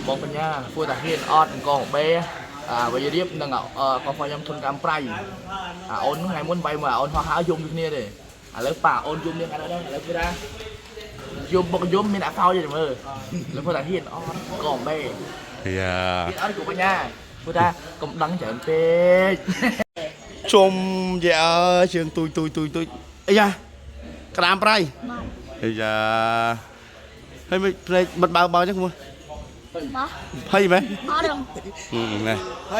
បងបញ្ញាធ្វើតាហ៊ានអត់អង្គបេអាវៃរៀបនិងកោហ្វខ្ញុំធុនកម្មប្រៃអាអូនថ្ងៃមុនវាយមកអូនហោះហើយំដូចគ្នាទេឥឡូវប៉ាអូនយំនេះឥឡូវឥឡូវគឺថាយំបុកយំមានអាសោយទេមើលឥឡូវធ្វើតាហ៊ានអត់កងបេ យ៉ា ហ៊ានអត់គ្រូបញ្ញាធ្វើថាកុំដឹងច្រើនពេក ជុំយាអើយជើងទូចទូចទូចទូចអីយ៉ាក្តាមប្រៃ បាទ អីយ៉ាហើយមិនភ្នែកមិនបើកបើកចឹងមើល បាទ ភ័យមែន អត់ដឹង ណែ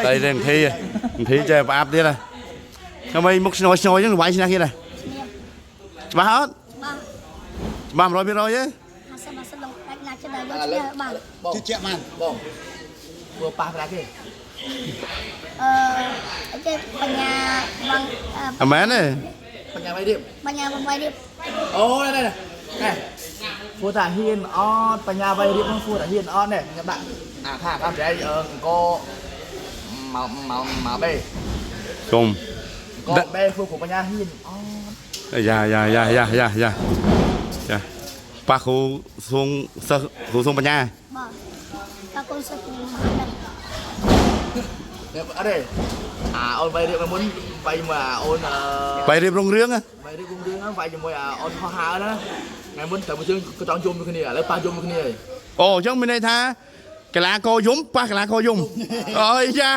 តែតែធីធីចេះផ្អាប់ទៀតហ៎ខ្ញុំឲ្យមុខស្នយស្នយចឹងវាយឈ្នះគេដែរ នេះ ច្បាស់អត់ បាទ ច្បាស់100%ទេ 50 50ឡងដាច់ណាចិត្តដល់យកឈ្នះបាទ បង ជឿជាក់បាន បងធ្វើប៉ះប្រាគេ អឺអីគេបញ្ញាវង អាមែនទេ បញ្ញាវៃរៀប បញ្ញាវងវៃរៀប អូនេះនេះនេះធ្វើតាហ៊ានអត់បញ្ញាវៃរៀបហ្នឹងធ្វើតាហ៊ានអត់នេះខ្ញុំដាក់អាខាខាប្រៃអង្គមកមកមកបេ ជុំ ក៏បែធ្វើគ្រូបញ្ញាហ៊ានអត់ យ៉ាយ៉ាយ៉ាយ៉ាយ៉ាយ៉ាយ៉ាប៉ះគ្រូសួងសិស្សគ្រូសួងបញ្ញា បាទតើកូនសិស្សមហាដឹង តែអត់ទេអាអូនវាយរៀបមុនវាយជាមួយអាអូនអឺ បាយរៀបរុងរឿងហ៎ វាយរៀបគុំរឿងហ្នឹងវាយជាមួយអាអូនហោះហើរណាថ្ងៃមុនតែមួយជើងក៏ចង់យំមួយគ្នាឥឡូវប៉ះយំមួយគ្នាហើយ អូអញ្ចឹងមានន័យថាកីឡាករយំប៉ះកីឡាករយំអើយយ៉ា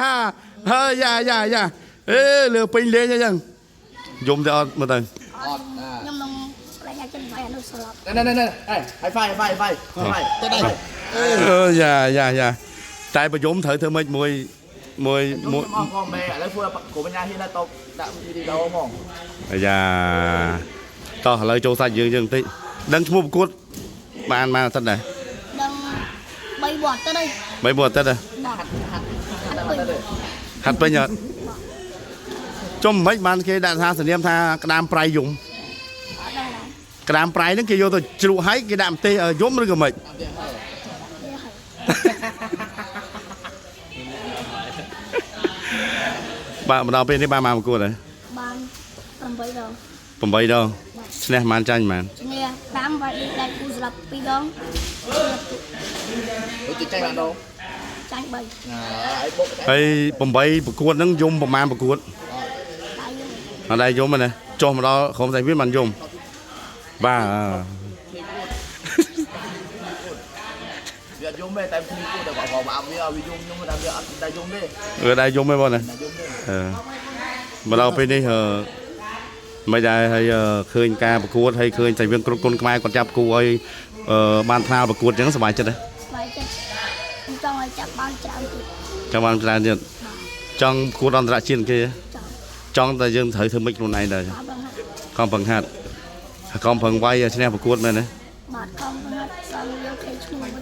ហើយយ៉ាយ៉ាយ៉ាអេលើពេញលេងអញ្ចឹងយំទៅអត់មើលទៅ អត់អា ខ្ញុំនឹងបញ្ញាចិត្តវាយអានោះស្លាប់ ណែណែណែអេហៃហ្វាយហៃហ្វាយហៃហ្វាយ ទៅដៃ អឺយ៉ាយ៉ាយ៉ាតែប្រយមត្រូវធ្វើម៉េចមួយមួយ មួយ មួយមកផងបែឥឡូវធ្វើគ្រូបញ្ញាហ៊ានដល់តបដាក់វីដេអូហ្មង យ៉ាតោះឥឡូវចូលសាច់យើងយើងបន្តិចដឹងឈ្មោះប្រកួតបានបានអាទិត្យដែរ ដឹង3វត្តទៅđây បីមួយអាទិត្យដែរ បាទ ហាត់ហាត់តែ ហាត់ពេញអត់ចុំមិនបានគេដាក់ថាសនាមថាក្តាមប្រៃយំ អត់ដឹងដែរ ក្តាមប្រៃហ្នឹងគេយកទៅជ្រក់ហើយគេដាក់ម្ទេសឲ្យយំឬក៏ម៉េច វាហើយ បាទមកដល់ពេលនេះបានមកប្រកួតហើយ បាន8ដង 8ដងឈ្នះប៉ុន្មានចាញ់ប៉ុន្មាន ឈ្នះ5វាយដៃគូស្លាប់2ដង ដូចចាញ់បានដង ចាញ់3 អើយបុក ហើយ8ប្រកួតហ្នឹងយំប្រហែលប្រកួត ដៃយើង អត់ដែរយំទេណាចុះមកដល់ក្រុមសៃវៀនបានយំបាទ វាយំទេតែគ្នាគូតែគាត់អាប់វាឲ្យវាយំយំតែវាអត់តែយំទេ អឺដែរយំទេបងណា តែយំទេ អឺមកដល់ពេលនេះអឺមិនដែរហើយអឺឃើញការប្រកួតហើយឃើញសៃវៀនគ្រប់គុណខ្មែរគាត់ចាប់គូឲ្យអឺបានថ្នាលប្រកួតអញ្ចឹងសប្បាយចិត្តហ៎ ស្បែកចិត្តខ្ញុំចង់ឲ្យចាប់បានច្រើនទៀត ចង់បានច្រើនទៀតចង់ប្រកួតអន្តរជាតិគេហ៎ ចង់ ចង់តែយើងត្រូវធ្វើម៉េចខ្លួនឯងដែរ បាទបងហាត់ ខំប្រឹងហាត់ខំប្រឹងវាយឲ្យឈ្នះប្រកួតមែនទេ បាទខំហាត់សងយកគេឈ្មោះវិញ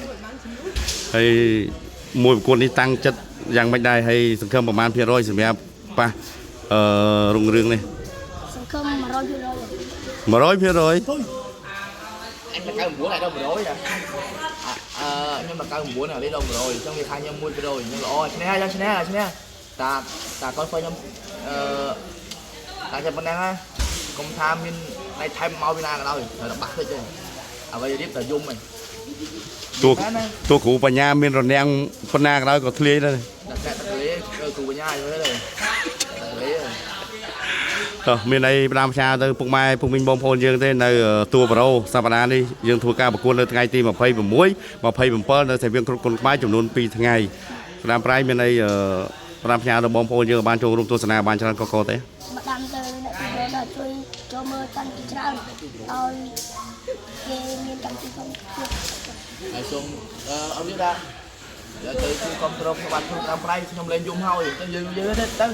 ហើយមួយប្រកួតនេះតាំងចិត្តយ៉ាងម៉េចដែរហើយសង្ឃឹមប្រមាណភាគរយសម្រាប់ប៉ះអឺរុងរឿងនេះ សង្ឃឹម100% 100% អញមក99ហើយដល់100អាអឺខ្ញុំមក99អានេះដល់100អញ្ចឹងវាខាញ់ខ្ញុំ1%ខ្ញុំល្អឈ្នះហើយឈ្នះឈ្នះតាតាកូនហ្វខ្ញុំអឺតាចាំប៉ុណ្ណឹងណាកុំថាមានដៃថែមមកពីណាក៏ដោយត្រូវតែបាក់តិចទេអ្វីរៀបតែយំហ្នឹង តួតួគ្រូបញ្ញាមានរនាំងប៉ុណ្ណាក៏ដោយក៏ធ្លាយដែរ តែតែតលេគ្រូបញ្ញាយល់ទេតលេ តោះមានអីផ្ដាំផ្ញើទៅពុកម៉ែពុកមីងបងប្អូនយើងទេនៅទួប្រូសប្តាហ៍នេះយើងធ្វើការប្រកួតនៅថ្ងៃទី26 27នៅសេវាគ្រប់គុណខ្មែរចំនួន2ថ្ងៃផ្ដាំប្រៃមានអីផ្ដាំផ្ញើដល់បងប្អូនយើងឲ្យបានចូលរួមទស្សនាបានច្រើនកកទេ មកដាំទៅអ្នកទីរដល់ជួយចូលមើលកាន់ពីច្រើនឲ្យគេមានកម្មវិធីផងទៀត ហើយសូមអឺអត់ទៀតដែរទៅជួយគ្រប់គ្រងខ្ញុំបានធ្វើតាមប្រៃខ្ញុំលេងយំហើយទៅយើងយើងទៅទៅ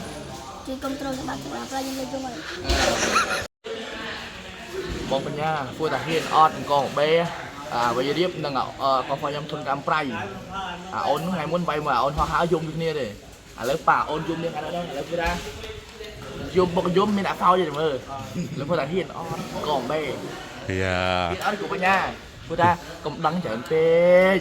ជួយគ្រប់គ្រងសម្បត្តិសម្រាប់យើងលេងយំហើយ បងបញ្ញាធ្វើតាហ៊ានអត់អង្គបេអាវៃរៀបនិងកោហ្វខ្ញុំធុនកម្មប្រៃអាអូនថ្ងៃមុនវាយមកអូនហោះហើយំដូចគ្នាទេឥឡូវប៉ាអូនយំនេះឥឡូវឥឡូវគឺថាយំបុកយំមានអាសោយទេមើលឥឡូវធ្វើតាហ៊ានអត់កងបេ យ៉ា ហ៊ានអត់គ្រូបញ្ញាធ្វើថាកុំដឹងច្រើនពេក